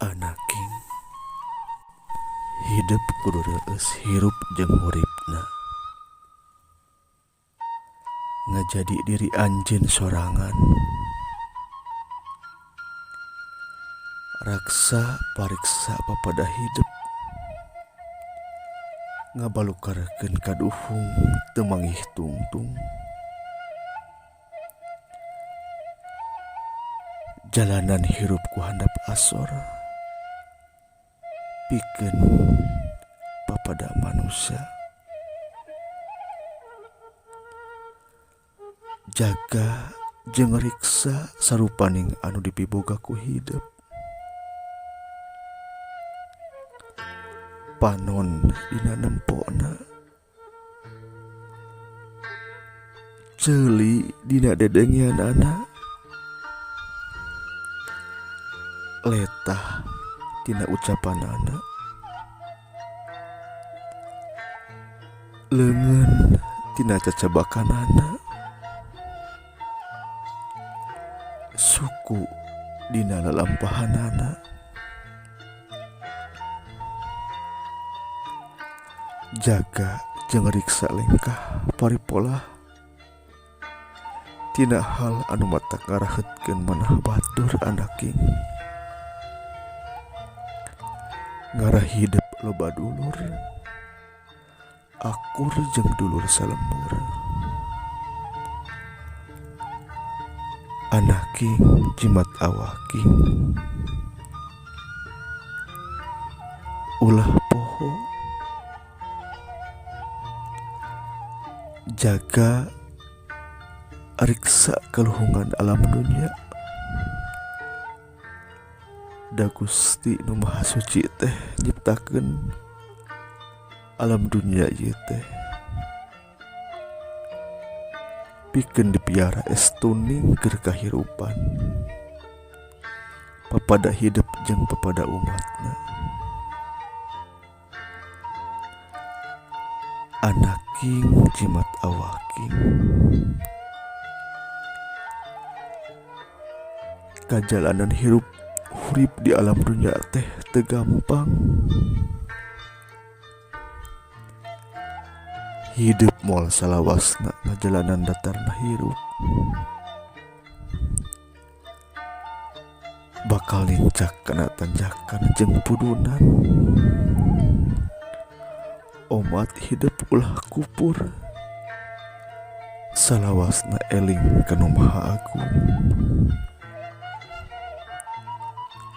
Anaking hidep kudu reueus hirup jeung huripna, ngajadi diri anjeun sorangan, raksa pariksa papada hidep, ngabalukarkeun kaduhung teu manggih tungtung, jalanan hirup ku handap asor pikeun papada manusia. Jaga jeung riksa sarupaning anu dipiboga ku hidep, panon dina nempona, ceuli dina dedengeanana, letah tina ucapanana, leungeun tina cacabakanana, suku dina lalampahanana. Jaga jeung riksa lengkah paripolah tina hal anu matak ngaraheutkeun manah batur anaking. Ngarah hidep loba dulur, akur jeung dulur salembur. Anaking jimat awaking, ulah poho. Jaga riksa kaluhungan alam dunia, da Gusti Nu Maha Suci teh nyiptakeun alam dunia ieu teh pikeun dipiara estuning keur kahirupan papada hidep jeung papada umatna. Anaking jimat awaking, kajalanan hirup hurip di alam dunia teh teu gampang. Hidup moal salawasna ngajalanan datarna hirup, bakal nincak kana tanjakan jeung pudunan. Omat hidup ulah kupur, salawasna eling ka Nu Maha Agung,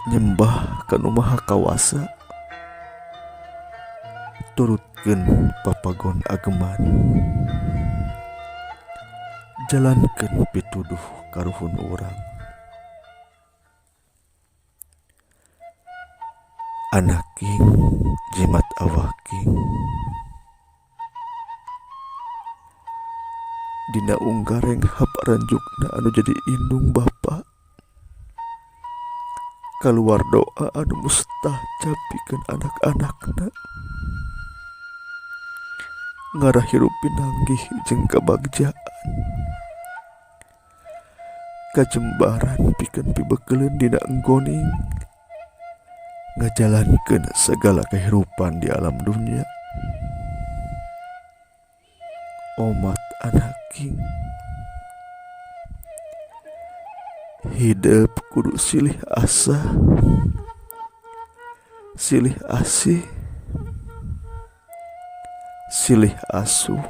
nyembah ka Nu Maha Kawasa, turutkeun papagon ageman, jalankeun pituduh karuhun urang. Anaking jimat awaking, dina unggareng hap ranjukna anu jadi indung bapa, kaluar doa anu mustajab pikeun anak-anakna, ngarah hirup pinanggih jeung kabagjaan, kajembaran pikeun pibekeleun dina enggoning, ngajalankeun segala kehidupan di alam dunia. Omat anaking, hidup kudu silih asah, silih asih, silih asuh,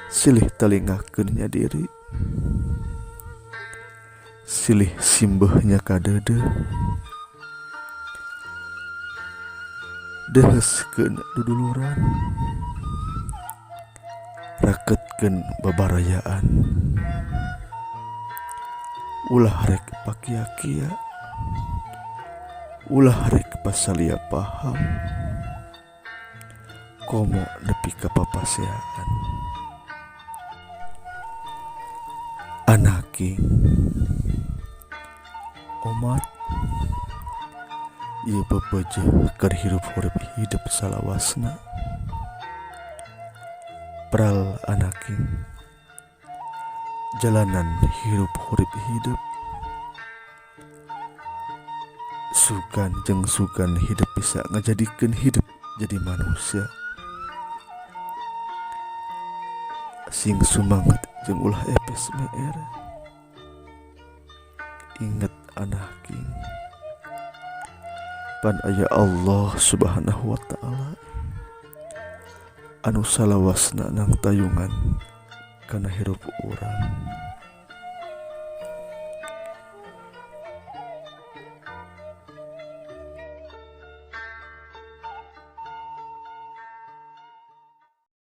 silih telingakeun nya diri, silih simbeuhnya kadeudeuh, deuheuskeun duduluran, raketkeun babarayaan, ulah rek pakia-kia, ulah rek pasalia paham, komo nepi ka papaseaan. Anaking omat ieu pepeje keur hirup hurip hidup salawasna. Pral anaking, jalanan hirup hurip hidup, Sugan jeung sugan hidup bisa ngajadikeun hidup jadi manusia. Sing sumanget jeung ulah epes meer. Inget anak king. Pan aya Allah Subhanahu wa ta'ala anu salawasna nang tayungan kana hirup urang.